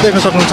देख्न सक्नुहुन्छ।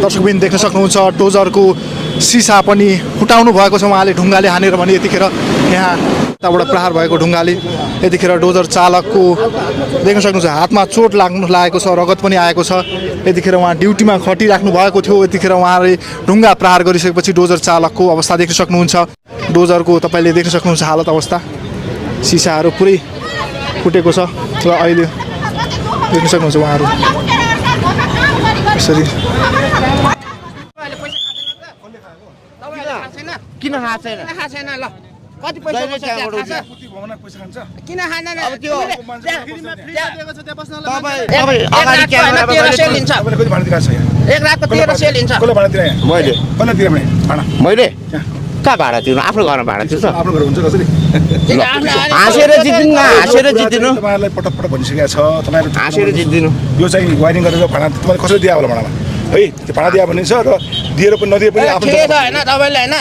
दर्शकबिन देख्न सक्नुहुन्छ डोजरको सिसा पनि फुटाउनु भएको छ उहाँले ढुङ्गाले हानेर भने यतिखेर यहाँ यताबाट प्रहार भएको ढुङ्गाले यतिखेर डोजर चालकको देख्न सक्नुहुन्छ हातमा चोट लागेको छ, रगत पनि आएको छ। यतिखेर उहाँ ड्युटीमा खटिराख्नु भएको थियो, यतिखेर उहाँले ढुङ्गा प्रहार गरिसकेपछि डोजर चालकको अवस्था देख्न सक्नुहुन्छ। डोजरको तपाईँले देख्न सक्नुहुन्छ हालत अवस्था, सिसाहरू पुरै फुटेको छ र अहिले देख्न सक्नुहुन्छ उहाँहरू यसरी किन छैन ल कति पैसा किन खाँदैन अब त्यो एक रातको 1300 लिन्छ मैले कहाँ भाडा तिर्नु? आफ्नो घरमा भाडा तिर्छ? आफ्नो घर हुन्छ कसरी हाँसेर जित्दिनु न, हाँसेर जित्दिनु। तपाईँहरूलाई पटक पटक भनिसकेको छ तपाईँहरू हाँसेर जित्दिनु। यो चाहिँ वायरिङ गरेर भाडा तपाईँले कसरी दिया होला भाडामा है, त्यो भाडा दिया भन्ने छ र दिएर पनि नदिए पनि आफ्नो ठिकै छ हैन तपाईले हैन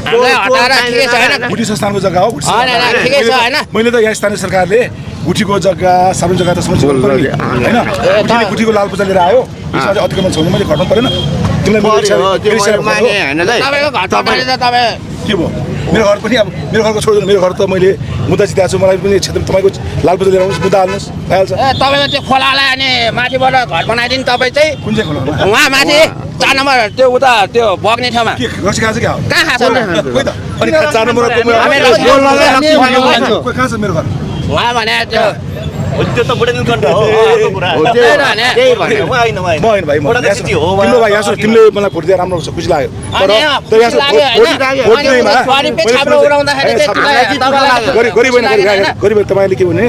हामीलाई हटाएर ठिकै छ हैन गुठी संस्थानको जग्गा हो ठिकै छ हैन मैले त यहाँ स्थानीय सरकारले गुठीको जग्गा सार्वजनिक जग्गा त समझ हैन गुठीको लाल पूजा लिएर आयो यसमा चाहिँ अतिक्रमण छ भने मैले घटाउनु परेन के भयो मेरो घर पनि अब मेरो घरको छोडिदिनु मेरो घर त मैले मुद्दा जिताएको छु मलाई पनि क्षेत्र तपाईँको लाल पूजा लिएर आउनुहोस् मुद्दा हाल्नुहोस् भइहाल्छ तपाईँको त्यो खोलालाई अनि माथिबाट घर बनाइदिनु तपाईँ चाहिँ कुन चाहिँ खोला उहाँ माथि 4 नम्बर त्यो उता त्यो बग्ने ठाउँमा के रक्सी खान्छ क्या कहाँ खान्छ कोही त अनि 4 नम्बरको कोही कहाँ छ मेरो घर उहाँ भने त्यो त्यो त बुढेन कन्ट हो कुरा हो त्यही भने म होइन म होइन भाइ तिम्रो भाइ यहाँ तिमीले मलाई भोट दिएर राम्रो खुसी लाग्यो तर गरिब तपाईँले के भने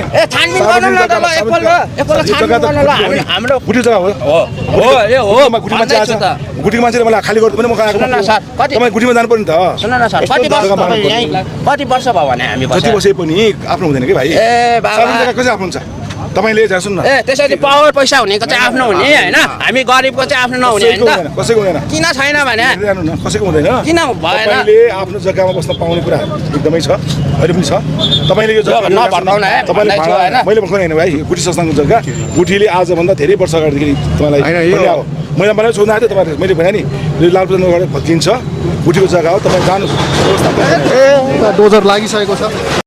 गुठी जग्गा हो गुठीको मान्छेले मलाई खाली गर्नु पनि म तपाईँ गुठीमा जानु पर्ने त कति वर्ष भयो भने हामी जति बसे पनि आफ्नो हुँदैन कि भाइ कसै आफ्नो हुन्छ तपाईले जा सुन्नु ए त्यसैले पावर पैसा हुनेको चाहिँ आफ्नो हुने हैन हामी गरिबको चाहिँ आफ्नो नहुने हैन त कसैको हुँदैन किन छैन भने जानु न कसैको हुँदैन किन भएन तपाईले आफ्नो जग्गामा बस्न पाउने कुरा एकदमै छ अहिले पनि छ तपाईले यो जग्गा नभर्ताउन है तपाईले हैन मैले भन्नु हैन भाइ गुठी संस्थानको जग्गा गुठीले आज भन्दा धेरै वर्ष अगाडिदेखि तपाईलाई मैले मलाई सोध्न आएको तपाईले मैले भने नि लाल पूजा गरेर फर्किन्छ गुठीको जग्गा हो तपाई जानु डोजर लागिसकेको छ।